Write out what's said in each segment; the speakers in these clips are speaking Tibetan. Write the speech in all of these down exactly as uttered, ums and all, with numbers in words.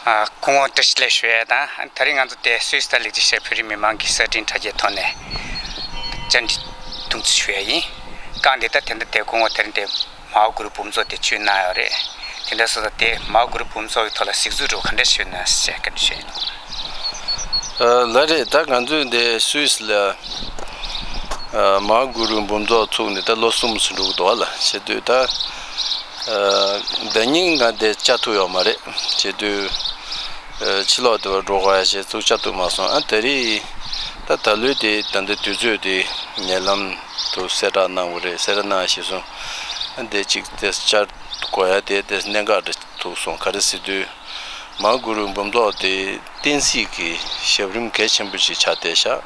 ཨ། སྐུ་ངོ་བཀྲ་ཤིས་བདེ་ལེགས་ཞུ་ཡ་དང་། དེ་རིང་ང་ཚོ་དེ་སུད་སི་དང་ལིག་ཏེན་ཤ་ཊེན་བོད་རིགས་མི་མང་གི་གསར་འཕྲིན་དྲ་རྒྱའི་ཐོག་ནས་བཅར་འདྲི་ཐུང་ཙམ་ཞུ་ཡ་ཡིན། རྐང་འདི་ད་དེ་འདྲ་དེ་སྐུ་ངོ་དེ་རིང་དེ་མའོ་གུ་རུ་འབུམ་ཚོགས་དེ་བཅར་གནང་ཡོད་རེད། དེ་འདྲ་སོང་ཙང་དེ་མའོ་གུ་རུ་འབུམ་ཚོགས་ཀྱི་ཐོག་ལ་གཟིགས་ཚུལ་འདྲ་བོ་ག་འདྲ་ཞུས་ན་ཟེར་བཀའ་འདྲི་ཞུ་ཡ་ཡིན། ཨ། ལགས་རེད། ད་ང་ཚོས་འདི་སུད་སི་ལ་ཨ། མའོ་གུ་རུ་འབུམ་ཚོགས་ཚུགས་ནས་ད་ལོ་གསུམ་ཙམ་འགྲོ་གི་འདུག་བ་ལ། བྱེད་དུས་ད་ཨ། ཟླ་ཉིན་ང་འདི་བཅར་ཐུབ་ཡོད་མ་རེད། བྱེད་དུས་ཨ། ཕྱི་ལོགས་དེ་བར་འགྲོ་དགོས་ཡ་བྱས་ཚུགས་བཅར་ཐུབ་མ་སོང་། ཨ། ད་རེས་ད་ད་ལོའི་དེ་ད་ལྟ་དུས་ཚོད་དེ་ཉེ་ལམ་དུ་གསལ་བསྒྲགས་གནང་བ་རེད། གསལ་བསྒྲགས་གནང་ཞེས་གསུངས། ཨ། འདི་གཅིག་དེ་བཅར་དགོས་ཡ་དེ་དེ་གནད་འགག་རེད་ཐུག་སོང་། ག་རེ་ཟེར་དུས། མའོ་གུ་རུ་འབུམ་ཚོགས་དེ་བསྟན་སྲིད་ཀྱི་ཞབས་རིམ་གལ་ཆེན་པོ་ཞིག་ཆགས་བསྡད་ཤག་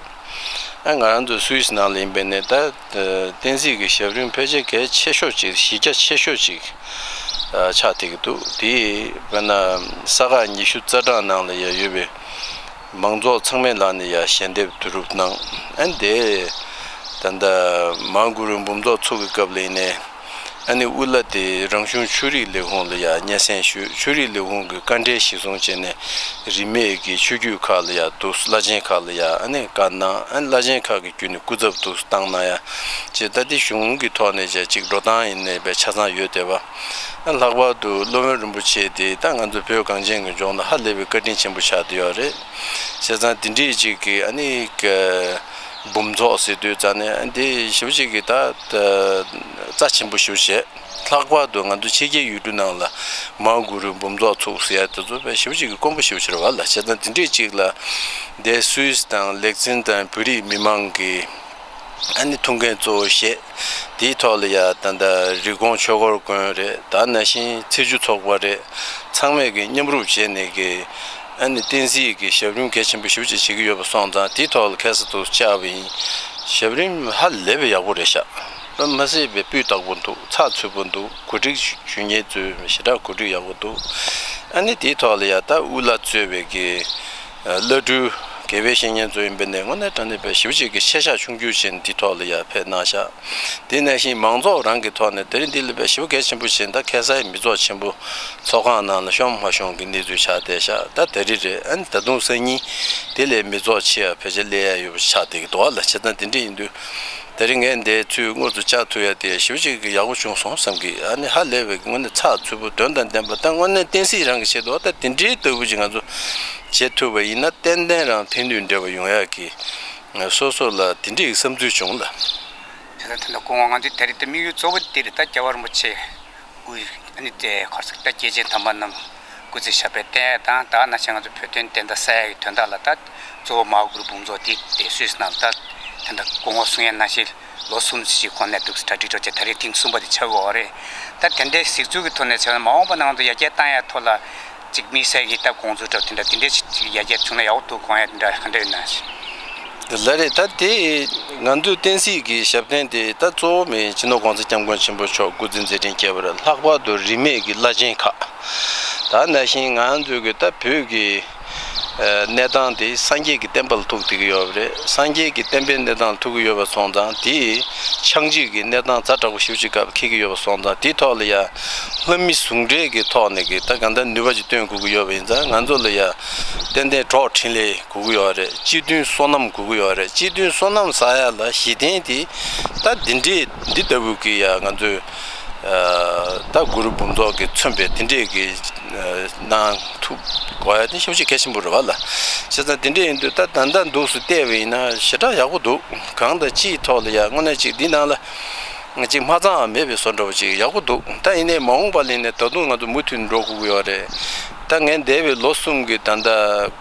ཨ། ང་རང་ཚོ་སུད་སི་ནང་ལ་ཡིན་པའི་ནས་ད་བསྟན་སྲིད་ཀྱི་ཞབས་རིམ་ཕལ་ཆེར་གལ་ཆེ་ཤོས་ཅིག་གཞི་རྒྱ་ཆེ་ཤོས་ཅིག་ཨ། ཆགས་བསྡད་ཀྱི་འདུག་དེ་དཔེར་ན་ས་ག་ཉི་ཤུ་རྩ་གྲངས་ནང་ལ་ཡ་ཡོད་པའི་མང་ཚོགས་ཚང་མའི་ལག་ནས་ཡ་ཞལ་འདེབས་བསྡུ་རུབ་གནང་། ཨ། དེ་ད་ལྟ་མའོ་གུ་རུ་འབུམ་ཚོགས་ཚུགས་ཀྱི་སྐབས་ལ་ཡིན་ནའི། ཨ་ནི་དབུ་བླ་དེ་རང་གཞུང་ཆོས་རིག་ལས་ཁུངས་ལ་ཡ་སྙན་སེང་ཞུས། ཆོས་རིག་ལས་ཁུངས་ཀྱི་བཀའ་འབྲེལ་གཞིར་བཟུང་བྱས་ནས་རིས་མེད་ཀྱི་ཆོས་བརྒྱུད་ཁག་ལ་ཡ་འདུག་བླ་ཆེན་ཁག་ལ་ཡ་ཨ་ནི་བཀའ་གནང་། ཨ་ནི་བླ་ཆེན་ཁག་གི་བརྒྱུད་ནས་སྐུ་ཚབ་འདུག་བཏང་གནང་ཡ་བྱས། ད་དེ་གཞུང་གི་ཐོག་ནས་བྱས་ཅིག་འགྲོ་སྟངས་ཡིན་ནའི་བས་ཆ་ཚང་ཡོད་བསྡད་པ། ཨ། ལྷག་པར་དུ་སློབ་དཔོན་རིན་པོ་ཆེ་དེ་ད་ང་ཚོ་བོད་གངས་ཅན་གྱི་ལྗོངས་ལ་ཧ་ལས་པའི་བཀའ་དྲིན་ཆེན་པོ་ཆགས་བསྡད་ཡོད་རེད། བྱས་ཙང་དེ་འདྲས་ཅིག་གི་ཨ་ནི་ཀ་འབུམ་ཚོགས་ཟེར་དུས་ཙང་ནས་ཨ་འདི་ཞེ་པོ་ཅིག་གི་ད་རྩ་ཆེན་པོ་ཞེ་པོ་བྱས། ལྷག་པར་དུ་ང་ཚོ་ཕྱི་རྒྱལ་ཡུལ་གྲུ་ནང་ལ་མའོ་གུ་རུ་འབུམ་ཚོགས་ཚུགས་ཟེར་ཡ་དེ་ཚོ་དཔེ་ཞེ་པོ་ཅིག་གི་དཀོན་པོ་ཞེ་པོ་ཅིག་རེད་བ་ལ། བྱས་ཙང་དེ་འདྲས་ཅིག་ལ་འདི་སུད་སི་དང་ལེག་ཙིན་དང་བོད་རིགས་མི་མང་གི་ཨ་ནི་ཐུགས་འགན་གཙོ་བོ་བཞེས། དེའི་ཐོག་ལ་ཡ་ད་ལྟ་རི་ཀོན་ཆོས་འཁོར་དགོན་རེད། ད་ནང་བཞིན་ཚེས་བཅུ་ཚོགས་པ་རེད། ཚང་མས་ཀྱི་མཉམ་རུབ་བྱས་ནས་ཀྱི་ཨ་ནི་བསྟན་སྲིད་ཀྱི་ཞབས་རིམ་གལ་ཆེན་པོ་ཞེ་པོ་ཅིག་བྱེད་ཀྱི་ཡོད་པ་སོང་ཙང་དེའི་ཐོག་ལ་ཁ་གསལ་དུ་བཅར་བ་ཡིན། ཞབས་རིམ་ཧ་ལས་པའི་ཡག་པོ་རེད་ཤག་མ་ཟད་པའི་སྤུས་དག་པོ་འདུག་ཚགས་ཚུད་པོ་འདུག་གོ་སྒྲིག་ཞུ་མཁན་ཚོས་ཞེ་དྲག་གོ་སྒྲིག་ཡག་པོ་འདུག་ཨ་ནི་དེའི་ཐོག་ལ་ཡ་ད་དབུ་བླ་གཙོས་པའི་གི་བླ་སྤྲུལ་དགེ་བའི་བཤེས་གཉེན་ཚོ་ཡིན་པ་ནས་དངོས་གནས་དྲང་གནས་པའི་ཞེ་པོ་ཅིག་གི་ཤེས་བྱ་ཆུང་བསྐྱུར་བྱས་ནས་འདི་ཐོག་ལ་ཡར་ཕེབས་གནང་ཤག་དེ་ནང་བཞིན་མང་ཚོགས་རང་གི་ཐོག་ནས་དེ་རིང་འདི་ལ་དཔེ་ཞེ་པོ་གལ་ཆེན་པོ་བྱས། ད་ཁ་སང་མི་ཚོགས་ཆེན་པོ་ཚོགས་ཁང་ནང་ལ་ཤོང་མ་ཤོང་གི་གནས་ཚུལ་ཆགས་བསྡད་ཤག་ད་དེ་རིང་རེད། ཨ་ནི་ད་དུང་སང་ཉིན་དེ་ལས་མི་ཚོགས་ཆེ་བ་ཕལ་ཆེར་སླེབས་ཡ་ཡོད་པ་ཆགས་བསྡད་ཀྱི་འདུག་ཨ་ལ། བྱས་ཙང་དེ་འདྲ་ཡིན་དུས། དེ་རིང་ངས་འདིའི་ཚུལ་དངོས་སུ་བཅར་ཐུབ་ཡ་དེ་ཞེ་པོ་ཅིག་གི་ཡག་པོ་བྱུང་སོང་བསམ་གི། ཨ་ནི་ཧ་ལས་པའི་དངོས་གནས་ཚགས་ཚུད་པོ་དོན་དང་ལྡན་པ། ད་དངོས་གནས་བསྟན་སྲིད་རང་གི་ཆེད་དུ་ད་དེ་འདྲའི་ལྟ་བུ་ཅིག་ང་ཚོ་བྱེད་ཐུབ་པ་ཡིན་ན་ཏན་ཏན་རང་ཕན་ནུས་འབྲས་བུ་ཡོང་ཡ་གི། སོ་སོ་ལ་དེ་འདྲའི་བསམ་ཚུལ་བྱུང་ལ། དེ་ལ་ད་ལྟ་སྐུ་ངོ་ང་ཚོའི་ད་རེས་ད་དམིགས་ཡུལ་གཙོ་བོ་དེ་རེད། ད་རྒྱལ་བ་རིན་པོ་ཆེ་སྐུ། ཨ་ནི་དེ་ག་རེ་ཟེར། ད་སྐྱེས་ཆེན་དམ་པ་རྣམས་སྐུ་ཚེ་ཞབས་པད་བརྟན་དང་། ད་ནང་བཞིན་ང་ཚོ་བོད་དོན་བདེན་མཐའ་གསལ་ཡག་གི་དོན་དག་ལ་ད་གཙོ་བོ་མའོ་གུ་རུ་འབུམ་ཚོགས་དེ་དེ་སུད་སི་ནང་ད་ད་ལྟ་སྐུ་ངོ་གསུང་ཡ་ནང་བཞིན་ལོ་གསུམ་ཙམ་ཞིག་གོང་ནས་འདུག་སེ་གྲ་སྒྲིག་འགྲོ་བྱས། ད་རེས་ཐེངས་གསུམ་པ་དེ་ཆགས་ཀྱི་ཡོད་རེད། ད་དེ་འདྲའི་གཟིགས་ཚུལ་གྱི་ཐོག་ནས་བྱས་ན་མ་འོངས་པ་ནང་དུ་ཡར་རྒྱས་བཏང་ཡ་ཐོག་ལ་ཅིག་དམིགས་བསལ་གྱི་ད་དགོངས་ཚུལ་འདྲ་དེ་འདྲ་དེ་འདྲའི་ཅིག་ཡར་རྒྱས་བྱུང་ན་ཡག་པོ་འདུག་དགོངས་ཡ་དེ་འདྲ་ག་འདྲ་ཡོད་ན། ལགས་རེད། ད་དེ་ང་ཚོའི་བསྟན་སྲིད་ཀྱི་ཞབས་བརྟན་དེ་ད་གཙོ་བོ་མི་སྤྱི་ནོར་༸གོང་ས་༸སྐྱབས་མགོན་ཆེན་པོ་མཆོག་སྐུ་ཚེ་མཛད་འཕྲིན་བསྐྱངས་པ་རེད། ལྷག་པར་དུ་རིས་མེད་ཀྱི་བླ་ཆེན་ཁག་ད་ནང་བཞིན་ང་ཚོའི་གི་ད་བོད་ཀྱི་ཨ་གནས་སྟངས་དེ་སངས་རྒྱས་ཀྱི་བསྟན་པ་ལ་ཐུག་བསྡད་ཀྱི་ཡོད་པ་རེད། སངས་རྒྱས་ཀྱི་བསྟན་པའི་གནས་སྟངས་ལ་ཐུག་གི་ཡོད་པ་སོང་ཙང་དེ་ཆགས་འཇིག་གི་གནས་སྟངས་ཛ་དྲག་པོ་ཞེ་པོ་ཅིག་སྐབས་འཁེལ་གྱི་ཡོད་པ་སོང་ཙང་དེའི་ཐོག་ལ་ཡ་ལྷ་མི་ཟུང་འབྲེལ་གྱི་ཐོག་ནས་གི་ད་གང་ལྟར་ནུས་པ་ཅིག་བཏོན་དགོས་ཀྱི་ཡོད་པ་ཡིན་ཙང་ང་ཚོ་ལ་ཡ་ཏན་ཏན་གྲོགས་འཕྲིན་ལས་དགོས་ཀྱི་ཡོད་རེད། སྤྱི་མཐུན་བསོད་ནམས་དགོས་ཀྱི་ཡོད་རེད། སྤྱི་མཐུན་བསོད་ནམས་ཟ་ཡ་ལ་གཞི་རྟེན་དེ་ད་འདི་འདྲའི་འདི་ལྟ་བུ་གི་ཡ་ང་ཚོས་ཨ་ད་གུ་རུ་འབུམ་ཚོགས་ཀྱིས་མཚོན་པའི་དེ་འདྲས་ཀྱི་ཨ་གནང་ཐུབ་དགོས་ཡ་དེ་ཞེ་པོ་ཅིག་གལ་ཆེན་པོ་རེད་བ་ལ། བྱས་ཙང་དེ་འདྲས་ཡིན་དུས་ད་ད་ལྟ་འདུག་སེ་བལྟས་པ་ཡིན་ན་ཞེ་དྲག་ཡག་པོ་འདུག་གང་དང་ཅིའི་ཐོག་ལ་ཡ་དངོས་གནས་ཅིག་འདི་ནང་ལ། ཅིག་མ་ཚང་བ་མེད་པའི་བཟོ་འདྲ་བོ་ཅིག་ཡག་པོ་འདུག་ད་ཡིན་ནའི་མ་འོངས་པ་ལ་ནས་ད་དུང་ང་ཚོ་མུ་མཐུད་འགྲོ་དགོས་ཀྱི་ཡོད་རེད། ད་ངས་འདས་པའི་ལོ་གསུམ་གྱི་ད་ལྟ་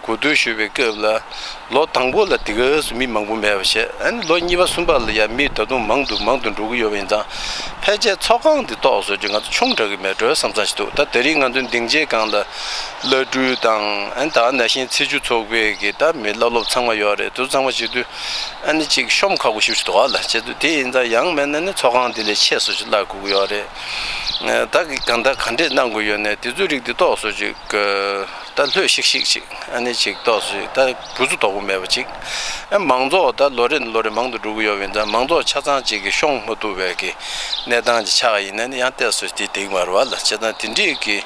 གོ་བསྡུར་ཞུས་པའི་སྐབས་ལ་ལོ་དང་པོ་ལ་དེ་ག་ཙམ་མི་མང་པོ་མེད་པ་བྱས། ཨ་ནི་ལོ་གཉིས་པ་གསུམ་པ་ལ་ཡང་མི་ད་དུང་མང་དུ་མང་དུ་འགྲོ་གི་ཡོད་པ་ཡིན་ཙང་ཕལ་ཆེར་ཚོགས་ཁང་འདི་ཏོག་ཙམ་ཅིག་ང་ཚོ་ཆུང་དྲགས་ཀྱི་མེད་འགྲོ་བསམ་བསམ་ཞིག་འདུག་ད་དེ་རིང་ང་ཚོའི་སྡིངས་ཆའི་སྒང་ལ་བླ་སྤྲུལ་དང་ཨ་ནི་ད་ག་ནང་བཞིན་ཚེས་བཅུ་ཚོགས་པའི་གི་ད་མི་བླ་སློབ་ཚང་མ་ཡོད་རེད། དེ་ཚོ་ཚང་མ་བྱེད་དུས། ཨ་ནི་ཅིག་ཤོམ་ཁག་པོ་ཞེ་པོ་ཅིག་འདུག་ཨ་ལ། བྱས་དུས་དེ་ཡིན་ཙང་ཡང་མིན་ན་ནི་ཚོགས་ཁང་འདི་ལས་ཆེ་སུ་ཞིག་གླ་དགོས་ཀྱི་ཡོད་རེད། ད་གི་གང་ལྟར་ག་འདྲས་གནང་དགོས་ཡོད་ནས་དེ་ཚོའི་རིགས་འདི་ཏོག་ཙམ་ཅིག་ད་ལྷོད་ཤིག་ཤིག་ཅིག་ཨ་ནི་ཅིག་ཏོག་ཙམ་ཅིག་ད་འབུ་ཚོ་དོག་པོ་མེད་པ་ཅིག་ཨ་མང་ཚོགས་ད་ལོ་རེ་ནས་ལོ་རེ་མང་དུ་འགྲོ་གི་ཡོད་པ་ཡིན་ཙང་མང་ཚོགས་ཆ་ཚང་ཅིག་གི་ཤོང་མ་ཐུབ་པའི་གི་གནས་སྟངས་ཅིག་ཆགས་ཡིན་ན་ནི་ཡང་ཏོག་ཙམ་དེ་འགྲིག་མ་རེད་བ་ལ། བྱས་ཙང་དེ་འདྲས་གི་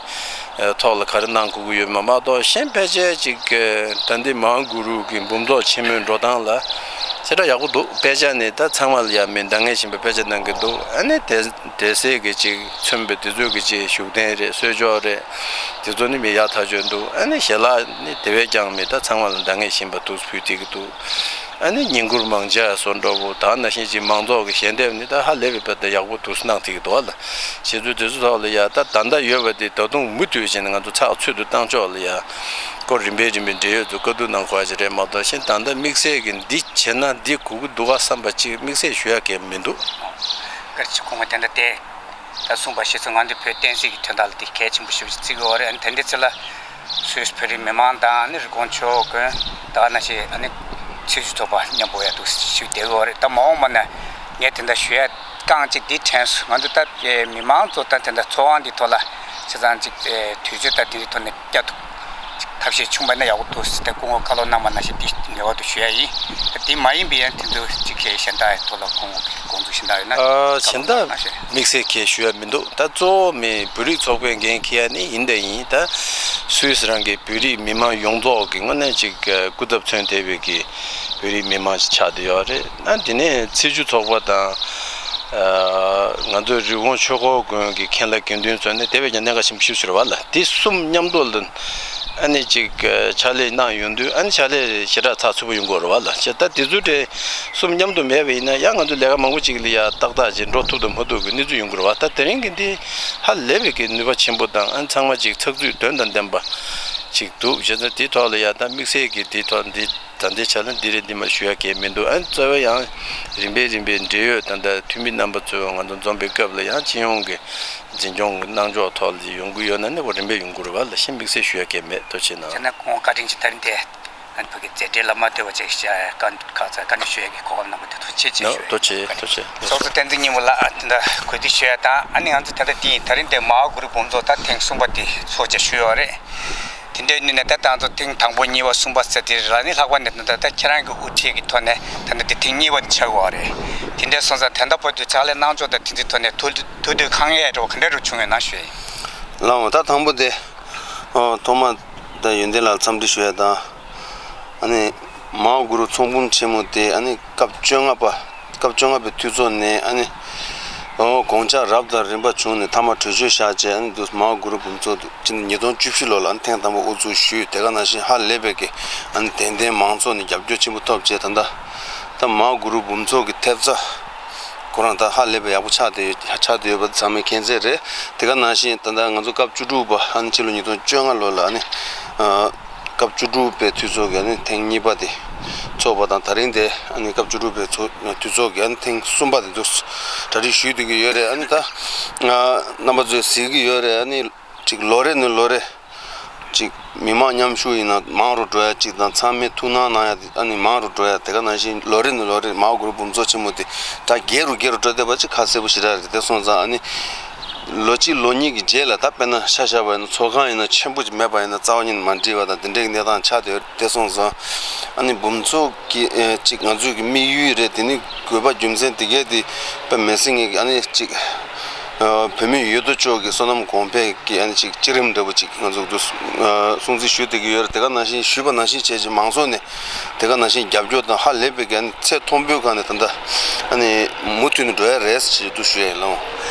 ཐོག་ལ་ག་རེ་གནང་དགོས་ཀྱི་ཡོད་མེད་མ་གཏོགས། གཞན་ཕལ་ཆེར་ཅིག་ད་འདི་མ་ཧཱ་གུ་རུ་གི་འབུམ་ཚོགས་ཆེན་མོའི་འགྲོ་སྟངས་ལ་ཞེ་དྲག་ཡག་པོ་འདུག་དཔེ་ཆ་ནི་ད་ཚང་མ་ལ་ཡ་མི་འདང་ངེས་བཞིན་པ། དཔེ་ཆ་གནང་གི་འདུག་ཨ་ནི་དེ་དེ་སྲས་ཀྱི་ཅིག་མཚོན་པའི་དེ་ཚོ་གི་ཅིག་བཞུགས་གདན་རེད། གསོལ་ལྕོག་རེད། དེ་ཚོ་ནི་མི་ཡག་ཐག་ཆོད་འདུག་ཨ་ནི་ཞལ་ལག་ནི་དེ་བས་ཀྱང་མི་ད་ཚང་མ་ལ་འདང་ངེས་བཞིན་པ་འདུག་ཕུལ་བསྡད་ཀྱི་འདུག་ཨ་ནི་བསྙེན་བཀུར་མང་ཇ་སོགས་འདྲ་བོ། ད་ནང་བཞིན་ཅིག་མང་ཚོགས་ཀྱི་ཞལ་འདེབས་ནི་ད་ཧ་ལས་པའི་དཔེ་ད་ཡག་པོ་འདུག་གནང་བསྡད་ཀྱི་འདུག་ཨ་ལ། བྱེད་ཚུལ་དེ་ཚོ་ཐོག་ལ་ཡ་ད་ད་ལྟ་ཡོད་པ་དེ་ད་དུང་མུ་མཐུད་བྱས་ནས་ང་ཚོ་ཚགས་ཚུད་དུ་བཏང་ཕྱོགས་ལ་ཡ་སྐོར་རིམ་པས་རིམ་པས་འབྲེལ་ཡོད་ཚོ་བཀའ་བསྡུར་གནང་དགོས་ཡ་ཅིག་རེད་མ་གཏོགས། གཞན་ད་ལྟ་དམིགས་བསལ་གྱི་འདི་བྱས་ན་འདི་དགོས་ཀྱི་འདུག་ག་བསམ་པ་ཅིག་དམིགས་བསལ་ཞུ་ཡ་གང་ཡང་མི་འདུག་སྐར་ཆ་ཁོང་གིས་དེ་འདྲ་བལྟས། ད་གསུངས་པ་ཤེས་ཚོད་ང་ཚོའི་བོད་བསྟན་སྲིད་ཀྱི་དོན་དག་ལ་དེ་གལ་ཆེན་པོ་ཞེ་པོ་ཅིག་བརྩི་གི་ཡོད་རེད། ཨ་ནི་དེ་འདྲའི་ཚེ་ལ་སུད་སི་བོད་རིགས་མི་མང་དང་ཨ་ནི་རི་ཀོན་ཆོས་དགོན་ད་ག་ནང་བཞིན་ཨ་ནི་ཚེས་བཅུ་ཚོགས་པ་མཉམ་པོ་ཡ་འདུག་ཞུ་བསྡད་ཀྱི་ཡོད་རེད། ད་མ་འོངས་པ་ན་ངས་དེ་འདྲ་ཞུ་ཡ་རྐང་གཅིག་འདི་དྲན་སོང་། ང་ཚོ་ད་མི་མང་ཚོ་ད་དེ་འདྲ་ཚོགས་དབང་འདི་ཐོག་ལ་བྱས་ཙང་ཅིག་དུས་ཚོད་ད་དེ་འདྲའི་ཐོག་ནས་བསྐྱལ་ཐུབ། ཐབས་ཤེས་བྱུང་བ་ན་ཡག་པོ་འདུག་ཟེར་ཏེ་སྐུ་ངོ་བཀའ་སློབ་གནང་བ་ནང་བཞིན་འདི་ངེས་པར་དུ་ཞུ་ཡ་ཡིན། དེ་མ་ཡིན་པའི་ཡང་དེ་ཚོ་གཅིག་ཁའི་གཞན་དག་ཐོག་ལ་ཁོང་དགོངས་ཚུལ་གཞན་དག་ཡོད་ན། ཨ་བཀའ་སློབ་གནང་ཞེས། དམིགས་བསལ་གྱི་ཞུ་ཡ་མི་འདུག་ད་གཙོ་བོ་མི་བོད་རིགས་ཚོགས་པའི་འགན་འཁྱེར་ཡ་ནི་ཡིན་དང་ཡིན། ད་སུད་སི་རང་གི་བོད་རིགས་མི་མང་ཡོངས་རྫོགས་ཀྱི་ངོས་ནས་ཅིག་སྐུ་ཚབ་མཚོན་ཐེབས་པའི་གི་བོད་རིགས་མི་མང་ཞིག་ཆགས་བསྡད་ཡོད་རེད། ཨ་དེ་ནས་ཚེས་བཅུ་ཚོགས་པ་དང་། ཨ་ང་ཚོའི་རི་ཀོན་ཆོས་འཁོར་དགོན་གྱི་མཁན་བླ་དགེ་འདུན་ཚོ་ནི་དེ་བས་ཀྱང་གནད་འགག་ཆེན་པོ་ཞིག་ཟེར་བ་ལ། དེ་གསུམ་མཉམ་དུ་ལ་ཨ་ནི་ཅིག་ཕྱག་ལས་གནང་ཡོང་དུས་ཨ་ནི་ཕྱག་ལས་ཞེ་དྲག་ཚགས་ཚུད་པོ་ཡོང་གི་ཡོད་རེད་བ་ལ། བྱས་ད་དེ་ཚོ་དེ་གསུམ་མཉམ་དུ་མེད་པ་ཡིན་ན་ཡང་ང་ཚོ་ལས་ཀ་མང་པོ་ཅིག་ལ་ཡ་ཏག་ཏག་ཅིག་འགྲོ་ཐུབ་དང་མ་ཐུབ་ཀྱི་གནས་ཚུལ་ཡོང་གི་རེད་བ། ད་དེ་རིང་གི་འདི་ཧ་ལས་པའི་གི་ནུས་པ་ཆེན་པོ་དང་ཨ་ནི་ཚང་མ་ཅིག་ཚགས་ཚུད་དོན་དང་ལྡན་པ་ཅིག་འདུག་བྱས་ཙང་དེའི་ཐོག་ལ་ཡ་ད་དམིགས་བསལ་གྱི་དེའི་ཐོག་འདི་ད་ལྟའི་ཆ་ལ་འདི་རེད་འདི་མ་ཞུ་ཡ་གང་ཡང་མི་འདུག་ཨ་ནི་རྩ་བའི་ཡང་རིམ་པས་རིམ་པས་འབྲེལ་ཡོད་ད་ལྟ་འཐུས་མི་རྣམ་པ་ཚོ་ང་ཚོ་འཛོམས་པའི་སྐབས་ལ་ཡང་སྤྱི་ཡོངས་ཀྱི་འཛིན་སྐྱོང་གི་གནང་ཕྱོགས་ཐོག་ལ་ཡོང་གི་ཡོད་ན་ནི་འོ་རིམ་པས་ཡོང་དགོས་རེད་བ་ལ། གཞན་དམིགས་བསལ་ཞུ་ཡ་གང་ཡང་མེད། ཐུགས་རྗེ་གནང་། བྱས་ན་ཁོང་བཀའ་དྲིན་ཆེ། ད་རིང་དེ་ཨ་ནི་ཕ་གི་མཛད་བྲེལ་ལ་མ་ལྟོས་པ་ཅིག་བྱ་ཁ་ཁ་ཚ་བཀའ་འདྲི་ཞུ་ཡ་གི་གོ་སྐབས་གནང་བ་དེ་ཐུགས་རྗེ་ཆེ་ཞུ་ཡ། ཐུགས་རྗེ་ཐུགས་རྗེ། ཚོགས་གཙོ་བསྟན་འཛིན་སྙིང་པོ་ལགས་ད་ལྟ་གུས་བཏུད་ཞུ་ཡ་དང་། ཨ་ནི་ང་ཚོ་ད་ལྟ་འདི་ཡིན། ད་རིང་དེ་མ་ཧཱ་གུ་རུ་འབུམ་ཚོགས་ད་ཐེངས་གསུམ་པ་དེ་ཚོགས་བཅར་ཞུས་ཡོད་རེད། དེ་འདྲའི་ནུས་ནས་ད་ང་ཚོ་ཐེངས་དང་པོ་གཉིས་པ་གསུམ་པ་ཟེར་དེ་རེད་ལ། ནི་ལྷག་པར་ནས་ད་ལྟ་ད་ཁྱེད་རང་གི་དབུ་ཁྲིད་ཀྱི་ཐོག་ནས་ད་ལྟ་དེ་ཐེངས་གཉིས་པ་དེ་ཆགས་ཡོད་རེད། དེ་འདྲའི་སོང་ཙང་ད་ལྟ་བར་དུ་ཕྱག་ལས་གནང་ཕྱོགས་དང་དེ་ཚོའི་ཐོག་ནས་ཐུགས་ཐུགས་འདོད་ཁེངས་ཡས་འདྲ་བོ་ག་འདྲ་རུ་བྱུང་ཡོད་ན་ཞུ་ཡིན། ལགས་འོང་། ད་དང་པོ་དེ་ཨ་ཐོག་མ་ད་ཡོན་ཏན་ལགས་འཚམས་འདྲི་ཞུ་ཡ་དང་། ཨ་ནི་མ་ཧཱ་གུ་རུ་ཚོགས་འབུམ་ཆེན་མོ་དེ་ཨ་ནི་སྐབས་བཅོ་ལྔ་པ། སྐབས་བཅོ་ལྔ་པའི་འཐུས་ཚོགས་ནས་ཨ་ནི་ཨོ་དགོངས་འཆར་རབ་དང་རིམ་པ་བྱུང་ནས་མཐའ་མ་གྲོས་ཆོད་བཞག་བྱས། ཨ་ནི་འདུག་མ་ཧཱ་གུ་རུ་འབུམ་ཚོགས་འདུག་ཕྱི་ཟླ་ཉིས་སྟོང་བཅུ་བཞི་ལོ་ལ་ཨ་ནི་ཐེངས་དང་པོ་དབུ་འཛུགས་ཞུས། དེ་ག་ནང་བཞིན་ཧ་ལས་པའི་གི་ཨ་ནི་དད་ལྡན་མང་ཚོགས་ནས་རྒྱབ་སྐྱོར་ཆེན་པོ་ཐོབ་བྱས། ད་ལྟ་ད་མ་ཧཱ་གུ་རུ་འབུམ་ཚོགས་ཀྱི་ཐེབས་རྩ་ཁོ་རང་ད་ཧ་ལས་པའི་ཡག་པོ་ཆགས་བསྡད་ཡོད། ཆགས་བསྡད་ཡོད་པ་ཚང་མས་མཁྱེན་གསལ་རེད། དེ་ག་ནང་བཞིན་ད་ལྟ་ང་ཚོ་སྐབས་བཅུ་དྲུག་པ་ཨ་ནི་ཕྱི་ལོ་ཉིས་སྟོང་བཅོ་ལྔ་ལོ་ལ་ཨ་ནི་ཨ། སྐབས་བཅུ་དྲུག་པའི་འཐུས་ཚོགས་ཀྱི་ཨ་ནི་ཐེངས་གཉིས་པ་དེ་ཚོགས་པ་དང་། ད་རིང་དེ་ཨ་ནི་སྐབས་བཅུ་དྲུག་པའི་ཚོགས་འཐུས་ཚོགས་ཀྱི་ཨ་ནི་ཐེངས་གསུམ་པ་དེ་འདུག་གྲ་སྒྲིག་ཞུས་བསྡད་ཀྱི་ཡོད་རེད། ཨ་ནི་ད་ཨ་རྣམ་པ་ཚོས་གཟིགས་ཀྱི་ཡོད་རེད། ཨ་ནི་ཅིག་ལོ་རེ་ནས་ལོ་རེ་ཅིག་མི་མང་མཉམ་ཞུགས་ཡིན་ན་མང་རུ་འགྲོ་ཡ་ཅིག་དང་། ཚང་མས་ཐུགས་སྣང་གནང་ཡ་དེ་ཨ་ནི་མང་རུ་འགྲོ་ཡ། དེ་ག་ནང་བཞིན་ལོ་རེ་ནས་ལོ་རེ་མ་ཧཱ་གུ་རུ་འབུམ་ཚོགས་ཆེན་མོ་དེ་ད་རྒྱས་རུ་རྒྱས་རུ་འགྲོ་བསྡད་པ་ཅིག་ཁ་གསལ་པོ་ཞེ་དྲག་རེད། དེ་སོང་ཙང་ཨ་ནི། ལོ་གཅིག་ལོ་གཉིས་ཀྱི་རྗེས་ལ་ད་དཔེར་ན་ཆ་བཞག་པ་ཡིན་ན་ཚོགས་ཁང་ཡིན་ན་ཆེན་པོ་ཅིག་མེད་པ་ཡིན་ན་རྩ་བ་ཉིད་ནས་མ་འགྲིག་པ་དང་དེ་འདྲའི་གནས་སྟངས་ཆགས་བསྡད་ཡོད། དེ་སོང་ཙང་ཨ་ནི་འབུམ་ཚོགས་ཀྱི་ཨེ་ཅིག་ང་ཚོའི་གི་དམིགས་ཡུལ་རེད། དེ་ནི་དགོས་པ་རྒྱུ་མཚན་དེ་གས་དེ་དཔེ་མི་སྲིད་ངེས་ཀྱི་ཨ་ནི་ཅིག་ཨ་བོད་མི་ཡོད་དོ་ཅོག་གི་བསོད་ནམས་གོང་འཕེལ་གྱི་ཨ་ནི་ཅིག་བསྐྱེད་རིམ་འདྲ་པོ་ཅིག་ང་ཚོ་འདུ་ཨ་སྲུང་བརྩི་ཞུ་བསྡད་ཀྱི་ཡོད་རེད། དེ་ག་ནང་བཞིན་ཞུས་པ་ནང་བཞིན་བྱས་ཅིག་མང་ཚོགས་ནས་དེ་ག་ནང་བཞིན་རྒྱབ་སྐྱོར་དང་ཧ་ལས་པའི་གི་ཨ་ནི་ཚད་མཐོན་པོའི་སྒང་ནས་ད་ལྟ་ཨ་ནི་མུ་མཐུད་ནས་འགྲོ་ཡ་རེད་ཅེས་འདུག་ཞུ་ཡ་ཡིན་ལགས།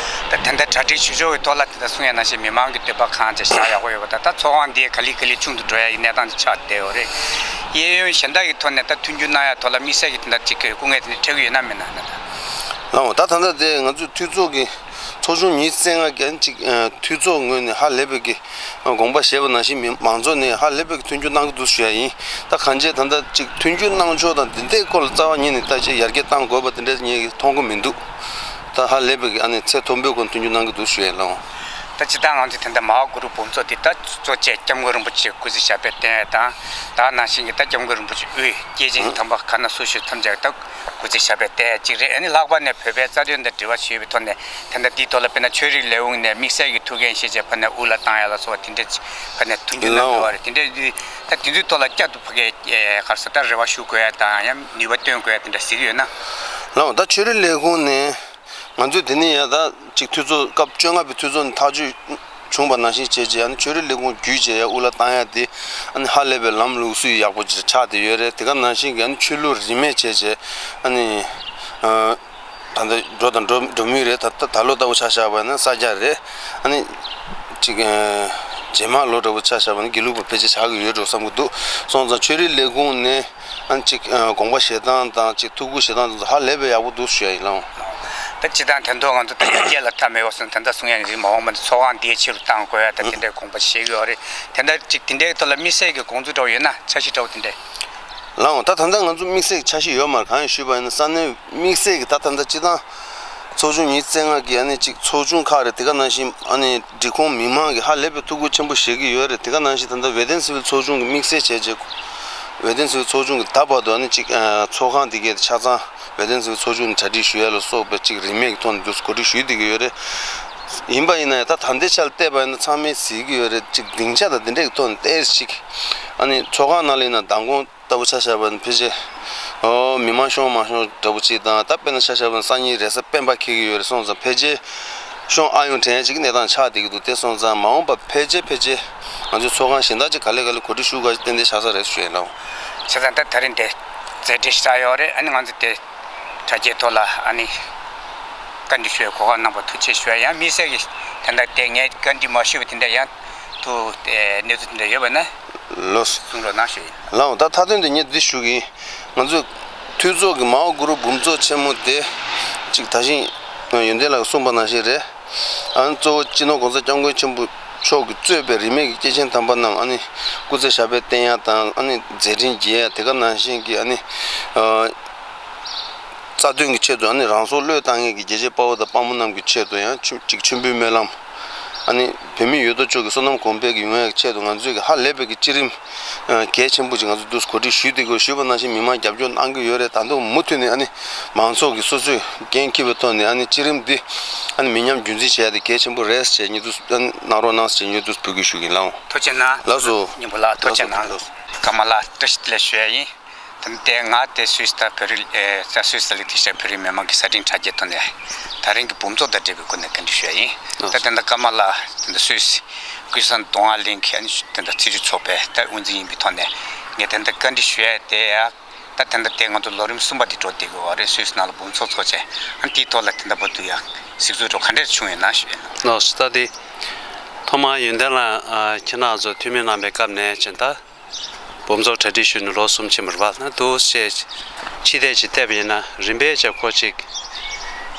ད་དེ་འདྲ་གྲ་སྒྲིག་ཞུ་ཕྱོགས་ཀྱི་ཐོག་ལ་དེ་འདྲ་གསུང་ཡ་ནང་བཞིན་མི་མང་གི་འདོད་པ་གང་ཅི་བཞག་ཡག་པོ་ཡོད་པ་དང་། ད་ཚོགས་ཁང་འདི་ག་ལེ་ག་ལེ་ཆུང་དུ་འགྲོ་ཡ་ཡི་གནས་སྟངས་ཅིག་ཆགས་བསྡད་ཡོད་རེད། གཡས་གཡོན་གཞན་དག་གི་ཐོག་ནས་ད་མཐུན་འགྱུར་གནང་ཡ་ཐོག་ལ་དམིགས་བསལ་གྱི་དེ་འདྲ་ཅིག་གི་སྐུ་ངལ་དེ་འདྲ་འཕྲད་ཀྱི་ཡོད་ན་མེད་ན་ན་ད། ལགས་འོང་། ད་ད་ལྟ་དེ་ང་ཚོའི་འཐུས་ཚོགས་ཀྱི་ཚོགས་ཆུང་ཉི་ཤུ་རྩ་ལྔ་གན་ཅིག་ཨ་འཐུས་ཚོགས་ངོས་ནས་ཧ་ལས་པའི་གི་དགོངས་པ་བཞེས་པ་ནང་བཞིན་མི་མང་ཚོགས་ནས་ཧ་ལས་པའི་གི་མཐུན་འགྱུར་གནང་གི་འདུག་ཞུ་ཡ་ཡིན། ད་གང་ཅི་ད་ལྟ་ཅིག་མཐུན་འགྱུར་གནང་ཕྱོགས་དང་དེ་འདྲའི་སྐོར་ལ་རྩ་བ་ཉིད་ནས་ད་ཅིག་ཡར་རྒྱས་གཏང་དགོས་པ་དེ་འདྲ་ངས་མཐོང་གི་མི་འདུག་ད་ཧ་ལས་པའི་གི་ཨ་ནི་ཚད་མཐོན་པོའི་སྒོ་ནས་མཐུན་འགྱུར་གནང་གི་འདུག་ཞུ་ཡ་ལགས་འོང་། ད་སྤྱིར་བཏང་ང་ཚོས་དེ་འདྲ་མ་ཧཱ་གུ་རུ་འབུམ་ཚོགས་འདི་ད་གཙོ་བྱས་སྐྱབས་མགོན་རིན་པོ་ཆེ་སྐུ་ཚེ་ཞབས་པད་བརྟན་དང་། ད་ནང་བཞིན་གྱི་ད་སྐྱབས་མགོན་རིན་པོ་ཆེ་དབུས་སྐྱེས་ཆེན་དམ་པ་ག་ན་སུ་བཞུགས་ཐམས་ཅད་ད་སྐུ་ཚེ་ཞབས་པད་བརྟན་གཅིག་རེད། ཨ་ནི་ལྷག་པར་ནས་བོད་པའི་རྩ་དོན་དང་འབྲེལ་བ་ཡོད་པའི་ཐོག་ནས་ད་ལྟ་འདིའི་ཐོག་ལ་དཔེར་ན་ཆོས་རིག་ལས་ཁུངས་ནས་དམིགས་བསལ་གྱི་ཐུགས་འགན་བཞེས་བྱས་ཕ་ནས་དབུ་ལ་བཏང་ཡ་ལ་སོགས་པ་དེ་འདྲ་ཕ་ནས་མཐུན་འགྱུར་གནང་དགོས་པ་རེད། དེ་འདྲ་ད་དེ་ཚོའི་ཐོག་ལ་བསྐྱར་དུ་ཕ་གིའི་ག་རེ་ཟེར་ད་རེ་བ་ཞུ་དགོས་ཡ་དང་ཡང་ནུས་པ་བཏོན་དགོས་ཡ་དེ་འདྲ་གཟིགས་ཡོད་ན། ལགས་འོང་། ད་ཆོས་རིག་ལས་ཁུངས་ནས་ང་ཚོས་དེ་ནས་ཡ་ད་ཅིག་འཐུས་ཚོགས་སྐབས་བཅོ་ལྔ་པའི་འཐུས་ཚོགས་ནས་ཐག་གཅོད་ བྱུང་བ་ནང་བཞིན་བྱས་རྗེས། ཨ་ནི་ཆོས་རིག་ལས་ཁུངས་བརྒྱུད་རྗེས་ཡར་དབུ་བརླག་བཏང་ཡ་དེ། ཨ་ནི་ཧ་ལས་པའི་ལམ་ལུགས་སྲོལ་ཡག་པོ་ཅིག་ཆགས་བསྡད་ཡོད་རེད། དེ་ག་ནང་བཞིན་གྱི་ཨ་ནི་ཆོས་ལུགས་རིས་མེད་བྱས་རྗེས། ཨ་ནི་ཨ། ད་ལྟ་འགྲོ་དང་འགྲོ་འགྲོ་མུས་རེད། ད་ད་ད་ལོ་ལྟ་བུ་ཆ་བཞག་པ་ན་ས་སྐྱ་རེད། ཨ་ནི་ཅིག་ཨ། རྗེས་མ་ལོ་འདྲ་བོ་ཆ་བཞག་པ་ན་དགེ་ལུགས་པ་ཕལ་ཆེར་ཆགས་ཀྱི་ཡོད་འགྲོ་བསམ་གྱི་འདུག་སོང་ཙང་ཆོས་རིག་ལས་ཁུངས་ནས་ཨ་ནི་ཅིག་ཨ། དགོངས་པ་བཞེས་སྟངས་དང་ཅིག་ཐུགས་ཁུར་བཞེས་སྟངས་དེ་ཚོ་ཧ་ལས་པའི་ཡག་པོ་འདུག་ཞུ་ཡ་ཡིན་ལགས། ད་སྤྱིར་བཏང་དོན་དུ་ང་ཚོ་ད་ཡར་རྒྱས་ལ་མཐའ་མེད་པ་སོང་། ད་ལྟ་གསུང་ཡ་ནི་རིགས་མ་འོངས་པ་ནི་ཚོགས་ཁང་འདིའི་ཆེ་རུ་གཏང་དགོས་ཡ་ད་དེ་འདྲའི་དགོངས་པ་བཞེས་ཀྱི་ཡོད་རེད། དེ་འདྲ་ཅིག་དེ་འདྲའི་ཐོག་ལ་དམིགས་བསལ་གྱི་དགོངས་ཚུལ་འདྲ་བོ་ཡོད་ན། འཆར་གཞི་འདྲ་བོ་དེ་འདྲ། ལགས་འོང་། ད་ད་ལྟ་ང་ཚོ་དམིགས་བསལ་གྱི་འཆར་གཞི་ཡོད་མ་རེད། གང་ཡིན་ཞུས་པ་ཡིན་ན་ས་གནས་དམིགས་བསལ་གྱི་ད་ད་ལྟ་སྤྱིར་བཏང་ཚོགས་ཆུང་ཉི་ཤུ་རྩ་ལྔ་གི་ཨ་ནི་ཅིག་ཚོགས་ཆུང་ཁག་རེད། དེ་ག་ནང་བཞིན་ཨ་ནི་འབྲི་གུང་མི་མང་གིས་ཧ་ལས་པའི་ཐུགས་ཁུར་ཆེན་པོ་བཞེས་ཀྱི་ཡོད་རེད། དེ་ག་ནང་བཞིན་ད་ལྟ་ཝེ་ཏན་སི་ཝིལ་ཚོགས་ཆུང་གིས་དམིགས་བསལ་བྱས་རྗེས། ཝེ་ཏན་སི་ཝིལ་ཚོགས་ཆུང་གིས་ད་བར་དུ་ཨ་ནི་ཅིག་ཨ། ཚོགས་ཁང་དེ་གའི་ཆ་ཚང་ཝེ་ཏན་སི་ཝིལ་ཚོགས་ཆུང་ནས་གྲ་སྒྲིག་ཞུ་ཡ་ལ་སོགས་པའི་ཅིག་རིན་མེད་ཀྱི་ཐོག་ནས་འདུག་གོ་སྒྲིག་ཞུས་བསྡད་ཀྱི་ཡོད་རེད། ཡིན་པ་ཡིན་ན་ཡང་ད་ད་ལྟའི་ཆར་བལྟས་པ་ཡིན་ན་ཚང་མས་གཟིགས་ཀྱི་ཡོད་རེད། ཅིག་སྡིངས་ཆ་དང་དེ་འདྲའི་ཐོག་ནས་ཏོག་ཙམ་ཅིག་ཨ་ནི་ཚོགས་ཁང་ནང་ལ་ཡིན་ན་མདང་དགོང་ལྟ་བུ་ཆ་བཞག་པ་ཡིན་ན་ཕལ་ཆེར་ཨོ་མི་མང་ཤོང་མ་ཤོང་འདྲ་བོ་ཅིག་དང་། ད་དཔེར་ན་ཆ་བཞག་པ་ཡིན་ན་སང་ཉིན་རེས་གཟའ་སྤེན་པ་འཁེལ་གྱི་ཡོད་རེད། སོང་ཙང་ཕལ་ཆེར་ཤོང་ཨ་ཡོང་དྲན་ཡ་ཅིག་གི་གནས་སྟངས་ཆགས་བསྡད་ཀྱི་འདུག་དེ་སོང་ཙང་མ་འོངས་པ་ཕལ་ཆེར་ཕལ་ཆེར་ང་ཚོའི་ཚོགས་ཁང་གཞན་དག་ཅིག་ག་ལེ་ག་ལེ་གོ་སྒྲིག་ཞུ་དགོས་ཏན་ཏན་ཆགས་ས་རེད་ཞུ་ཡ་ལགས། བྱས་ཙང་ད་ད་རིང་དེ་མཛད་འཕྲིན་ཞིག་ཆགས་ཡོད་རེད། ཨ་ནི་ང་ཚོ་དེ་དྲ་རྒྱའི་ཐོག་ལ་ཨ་ནི་བཀའ་འདྲི་ཞུ་བའི་གོ་སྐབས་གནང་བར་ཐུགས་རྗེ་ཆེ་ཞུ་ཡ། ཡང་དམིགས་བསལ་གྱི་དེ་འདྲ་དེ་ངས་བཀའ་འདྲི་མ་ཞུས་པ་དེ་འདྲ་ཡང་དུ་གནས་ཚུལ་དེ་འདྲ་ཡོད་པ་ན་ལགས་སོ། གསུང་རོགས་གནང་ཞུ་ཡིན། ལགས་འོང་། ད་མཐའ་དོན་དུ་ངས་འདི་ཞུ་གི་ཡིན། ང་ཚོས་འཐུས་ཚོགས་ཀྱི་མའོ་གུ་རུ་འབུམ་ཚོགས་ཆེན་མོ་དེ་ཅིག་ད་གིན་ཡོན་ཏན་ལགས་གསུངས་པ་ནང་བཞིན་རེད། ཨ་ནི་གཙོ་བོ་སྤྱི་ནོར་༸གོང་ས་༸སྐྱབས་མགོན་ཆེན་པོ་མཆོག་གིས་གཙོས་པའི་རིས་མེད་ཀྱི་སྐྱེས་ཆེན་དམ་པ་རྣམས་ཨ་ནི་སྐུ་ཚེ་ཞབས་པད་བརྟན་ཡ་དང་། ཨ་ནི་མཛད་འཕྲིན་རྒྱས་ཡ། དེ་ག་ནང་བཞིན་གྱི་ཨ་ནི་ཨ་རྩ་དོན་གྱི་ཆེད་དུ་ཨ་ནི་རང་སྲོག་བློས་བཏང་མཁན་གྱི་རྒྱལ་གཅེས་དཔའ་བོ་དང་དཔའ་མོ་རྣམས་ཀྱི་ཆེད་དུ་ཡང་ཆུ་ཅིག་མཆོད་འབུལ་སྨོན་ལམ། ཨ་ནི་བོད་མི་ཡོད་དོ་ཅོག་གི་བསོད་ནམས་གོང་འཕེལ་གྱི་ཡོང་ཡ་གི་ཆེད་དུ་ང་ཚོས་ཀྱི་ཧ་ལས་པའི་གི་བརྩེ་རིམ་གལ་ཆེན་པོ་ཅིག་ང་ཚོས་འདུག་གོ་སྒྲིག་ཞུས་བསྡད་དགོས། ཞུས་པ་ནང་བཞིན་མི་མང་རྒྱབ་སྐྱོར་གནང་གི་ཡོད་རེད། ད་དུང་མུ་མཐུད་ནས་ཨ་ནི་མང་ཚོགས་ཀྱིས་སོ་སོས་འགན་འཁྱེར་བའི་ཐོག་ནས་ཨ་ནི་བརྩེ་རིམ་འདི་ཨ་ནི་མི་ཉམས་རྒྱུན་འཛིན་བྱེད་ཡ་དེ་གལ་ཆེན་པོ་རེད་ཟེར་ཉེས་འདུག་ཨ་ནི་གནང་རོགས་གནང་ཟེར་ཉེས་འདུག་འབོད་སྐུལ་ཞུ་གི་ཡིན་ལགས། ཐུགས་རྗེ་གནང་། ལགས་སོ། སྙིང་པོ་ལགས་ཐུགས་རྗེ་གནང་། ལགས་སོ། ཀརྨ་ལགས་བཀྲ་ཤིས་བདེ་ལེགས་ཞུ་ཡ་ཡིན། ད་ལྟ་ང་དེ་སུད་སི་དང་བོད་རིགས་ཨེ་ས་སུད་སི་ལ་ཐེ་ཤ་བོད་རིགས་མི་མང་གི་གསར་འཕྲིན་དྲ་རྒྱའི་ཐོག་ནས་ད་རིང་གི་འབུམ་ཚོགས་དང་འབྲེལ་བའི་སྒོ་ནས་བཀའ་འདྲི་ཞུ་ཡ་ཡིན། ད་ལྟ་ད་ཀརྨ་ལགས་ད་ལྟ་སུད་སི་ཀུན་བཟང་མདོ་སྔགས་གླིང་གི་ཨ་ནི་ད་ལྟ་ཚེས་བཅུ་ཚོགས་པའི་ད་དབུ་འཛིན་ཡིན་པའི་ཐོག་ནས་ངས་ད་ལྟ་བཀའ་འདྲི་ཞུ་ཡ་དེ་ཡ། ད་ད་ལྟ་དེ་ང་ཚོ་ལོ་རིམ་གསུམ་པ་དེ་འགྲོ་བསྡད་ཀྱི་ཡོད་རེད། སུད་སི་ནང་ལ་འབུམ་ཚོགས་ཚོགས་བྱས། ཨ་ནི་དེའི་ཐོག་ལ་དེ་འདྲ་པོ་འདུག་ཡ། གཟིགས་ཚུལ་འགྲོ་ག་འདྲས་བྱུང་ཡོད་ན་ཞུ་ཡ་ཡིན། ལགས་སོ། ད་དེ་ཐོག་མར་ཡོན་ཏན་ལགས་ཨ་ཁྱེད་རང་ཚོ་འཐུས་མི་གནང་བའི་སྐབས་ནས་བྱས་ད། འབུམ་ཚོགས་གྲ་སྒྲིག་ཞུས་ནས་ལོ་གསུམ་ཕྱིན་པ་རེད་པ། ན་འདུག་སེ་ཕྱི་བལྟས་ཅིག་བལྟས་པ་ཡིན་ན་རིམ་པས་ཅིག་ཁོ་ཅིག་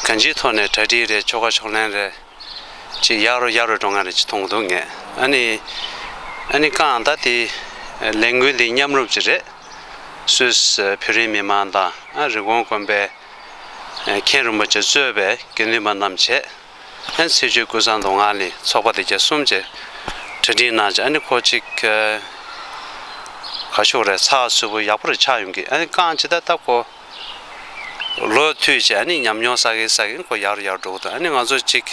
གང་ཅིའི་ཐོག་ནས་གྲ་སྒྲིག་རེད། ཆོ་ག་ཕྱོགས་ལེན་རེད། ཅིག་ཡག་རུ་ཡག་རུ་འགྲོ་ང་རེད་ཅིག་མཐོང་གི་འདུག་ངས། ཨ་ནི་ཨ་ནི་གང་ལྟར་དེ་ལས་འགུལ་འདི་མཉམ་རུབ་ཅིག་རེད། སུད་སི་བོད་རིགས་མི་མང་དང་ཨ་རི་ཀོན་དགོན་པའི་མཁན་རིན་པོ་ཆེ་གཙོས་པའི་དགེ་འདུན་པ་རྣམས་བྱས། ཨ་ནི་ཚེས་བཅུའི་ཀུན་བཟང་མདོ་སྔགས་གླིང་ཚོགས་པ་དེ་གྱ་གསུམ་བྱས་གྲ་སྒྲིག་གནང་བྱས། ཨ་ནི་ཁོ་གཅིག་ག་ཤོག་རེད། ཚགས་ཚུད་པོ་ཡག་པོ་རེད་ཆགས་ཡོང་གི། ཨ་ནི་རྐང་ཅི་ད་ལྟ་ཁོ་ལོ་མཐུད་བྱས་ཨ་ནི་ཉམས་མྱོང་བསགས་གིན་བསགས་གིན་ཁོ་ཡག་རུ་ཡག་རུ་འགྲོ་གི་འདུག་ཨ་ནི་ང་ཚོ་གཅིག་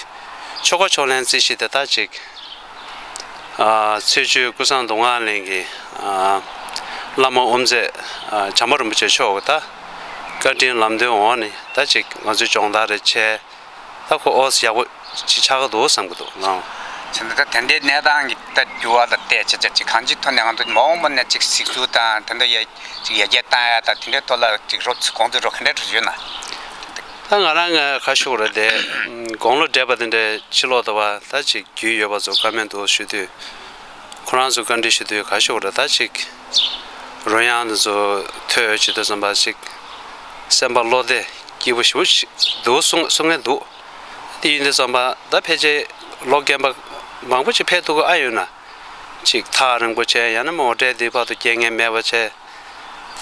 ཆོ་ག་ཕྱོགས་ལེན་རྩིས་གཞི་དེ་ད་གཅིག་ཨ་ཚེས་བཅུའི་ཀུན་བཟང་མདོ་སྔགས་གླིང་གི་ཨ་བླ་མ་དབུ་མཛད་ཨ་བྱམས་པ་རིན་པོ་ཆེ་མཆོག་གི་ད་བཀའ་དྲིན་ལམ་སྟོན་འོག་ནས་ད་གཅིག་ང་ཚོའི་སྦྱོང་བརྡར་རེ་བྱས། ད་ཁོ་ཨོ་ཙི་ཡག་པོ་ཅིག་ཆགས་ཀྱི་འདུག་བསམ་གྱི་འདུག་ལགས། བྱས་ན་ད་དེ་འདྲའི་གནས་སྟངས་ཀྱི་ད་འགྱུར་བ་ལ་བལྟས་བྱས་བྱས་ཅིག་གང་ཅིའི་ཐོག་ནས་ང་ཚོ་མ་འོངས་པ་ནས་ཅིག་གཟིགས་ཚུལ་དང་དེ་འདྲ་ཡ་ཅིག་ཡར་རྒྱས་བཏང་ཡ་དང་དེ་འདྲའི་ཐོག་ལ་ཅིག་རོབ་ཙམ་དགོངས་ཚུལ་རོབ་ག་འདྲ་འདྲ་ཡོད་ན། ད་ང་རང་ང་ཁ་ཤུགས་རེད་དེ་དགུང་ལོ་བགྲེས་པ་དེ་འདྲའི་ཕྱི་ལོགས་ལྟ་བ་ད་ཅིག་རྒྱུས་ཡོད་པ་ཚོ་བཀའ་མོལ་འདུག་ཞུ་དུས། ཁོ་རང་ཚོ་བཀའ་འདྲི་ཞུ་དུས་ཁ་ཤོག་རེད། ད་ཅིག་རོལ་དབྱངས་འདི་ཚོ་ཐོས་བྱེད་དུས་ཙམ་པ་ཅིག་སེམས་པ་བློ་བདེ་སྐྱིད་པོ་ཞེ་པོ་ཞིག་འདུག་གསུང་གསུང་མཁན་འདུག་དེ་ཡིན་དུས་ཙམ་པ་ད་ཕལ་ཆེར་ལོ་རྒན་པ་མང་པོ་ཅིག་ཕེབས་ཐུབ་ཀྱི་ཨ་ཡོད་ན། ཅིག་ཐག་རིང་པོ་བྱས་ཡང་ན་མོ་ཊའི་འདི་བར་དུ་སྐྱེལ་མཁན་མེད་པ་བྱས།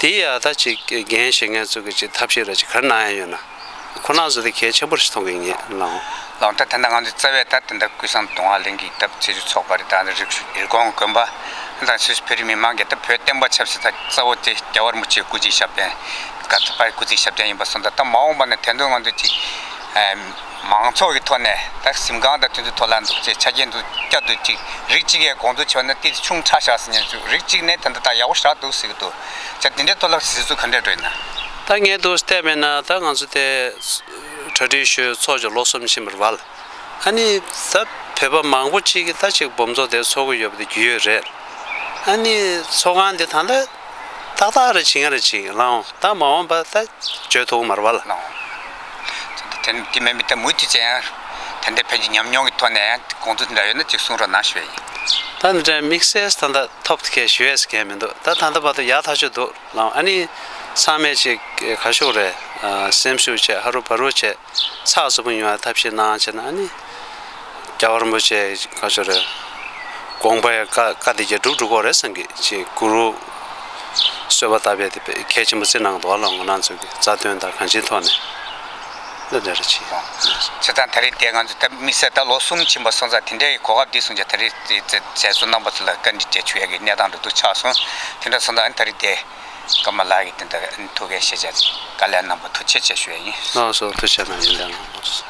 དེ་ཡང་ད་ཅིག་འགན་བཞེས་མཁན་ཚོ་གི་ཅིག་ཐབས་ཤེས་ར་ཅིག་ག་རེ་གནང་ཡ་ཡོད་ན། ཁོ་རང་ཚོ་དེ་གལ་ཆེན་པོ་རེད་ཅེས་མཐོང་གི་ཡིན་ལགས། ལགས། ད་ད་ལྟ་ང་ཚོའི་རྩ་བའི་ད་ད་ལྟ་ཀུན་བཟང་མདོ་སྔགས་གླིང་གི་ད་ཚེས་བཅུ་ཚོགས་པ་རེད། ད་རི་རི་ཀོན་དགོན་པ་ད་སུད་སི་བོད་རིགས་མི་མང་གི་ད་བོད་བསྟན་པ་ཆབ་སྲིད་ད་གཙོ་བོ་དེ་རྒྱལ་བ་རིན་པོ་ཆེའི་སྐུ་ཚེ་ཞབས་བརྟན་ག་ཚོད་པའི་སྐུ་ཚེ་ཞབས་བརྟན་ཡིན་པ་སོང་ཙང་ད་མ་འོངས་པ་ནས་དོན་དུ་ང་ཚོས་ཅིག་མང་ཚོགས་ཀྱི་ཐོག་ནས་ད་གཟིམ་ཁང་དང་དེ་ཚོའི་ཐོག་ལ་འདུག་ཅེས་ཆ་རྐྱེན་འདུག་བསྐྱར་དུ་ཅིག་རིགས་གཅིག་གིས་དགོངས་ཚུལ་བྱས་པ་ན་ཏོག་ཙམ་ཆུང་དྲགས་ཤག་ཟེར་མཁན་ཚོ་རིགས་གཅིག་ནས་ད་ལྟ་ད་ཡག་པོ་ཞེ་དྲག་འདུག་ཟེར་གྱི་འདུག་ཅག་དེ་འདྲའི་ཐོག་ལ་གཟིགས་ཚུལ་ག་འདྲས་འགྲོ་ཡིན་ན། ད་ངས་འདུག་བལྟས་པས་ན་ད་ང་ཚོ་དེ་གྲ་སྒྲིག་ཞུས་ཚོགས་ཀྱི་ལོ་གསུམ་ཕྱིན་པ་རེད་པ། ཨ་ནི་ད་ བོད་པ་མང་པོ་གཅིག་གིས་ད་ཅིག་སྦོམ་ཚོགས་དེ་ཚོགས་ཀྱི་ཡོད་པ་དེ་རྒྱུས་ཡོད་རེད། ཨ་ནི་ཚོགས་ཁང་དེ་ད་ལྟ་ཏག་ཏག་རེ་བྱེད་ཡ་རེ་བྱེད་ལའང་ད་མ་འོངས་པ་ད་བརྗོད་ཐུབ་མ་རེད་པ་ལ། ལའང་། དེ་དེ་མིན་མི་ད་མུ་མཐུད་ཅན་ཡང་དེ་འདྲའི་ཕན་གྱི་ཉམས་མྱོང་གི་ཐོག་ནས་ཡང་དགོངས་ཚུལ་འདྲ་ཡོད་ན་ཅིག་གསུང་རོགས་གནང་ཞུ་ཡ་ཡིན། ད་འདི་འདྲའི་དམིགས་བསལ་ད་ལྟ་ཐོབ་ཐུབ་མཁན་ཞུ་ཡས་མཁན་མི་འདུག་ད་ད་ལྟ་བར་དུ་ཡག་ཐག་ཆོད་འདུག་ལའང་། ཨ་ནི་ཚང་མས་ཅིག་ག་ཤོག་རེད། སེམས་ཤུགས་བྱས་ཧ་རུ་བ་རུ་བྱས། ཚགས་ཚུད་པོ་ཡོང་བའི་ཐབས་ཤེས་གནང་བྱས་ན། ཨ་ནི་རྒྱལ་བ་རིན་པོ་ཆེ་ག་ཚོད་རེད། དགོངས་པའི་བཀའ་བཀའ་དེ་གྱད་སྒྲུབ་འགྲོ་གི་རེད་བསམ་གི། ཅིག་གུ་རུ་གསོལ་བ་བཏབ་པའི་དེ་གལ་ཆེན་པོ་བརྩི་གནང་འདུག་ཨ་ལོ། ང་རང་ཚོ་གི་རྩ་དོན་དང་གང་ཅིའི་ཐོག་ནས་ལ་འདྲ་རེ་བྱེད། བྱས་ཙང་ད་རེས་དེ་ང་ཚོ་ད་དམིགས་བསལ་ད་ལོ་གསུམ་ཕྱིན་པ་སོང་ཙང་དེ་འདྲའི་གོ་སྐབས་འདི་སོང་ཙང་ད་རེས་དེ་མཛད་གཙོ་རྣམ་པ་ཚོ་ལ་བཀའ་འདྲི་འདྲ་ཞུ་ཡ་གི་གནས་སྟངས་འདྲ་འདུག་ཆགས་སོང་། དེ་འདྲ་སོང་ཙང་ད་རེས་དེ། ཀརྨ་ལགས་ཀྱིས་དེ་འདྲ་ཐུགས་འགན་བཞེས་བྱས་བཀའ་ལན་གནང་བར་ཐུགས་རྗེ་ཆེ་ཞུ་ཡ་ཡིན། ལགས་སོ། ཐུགས་རྗེ་གནང་། ཡིན་ད་ལགས་སོ།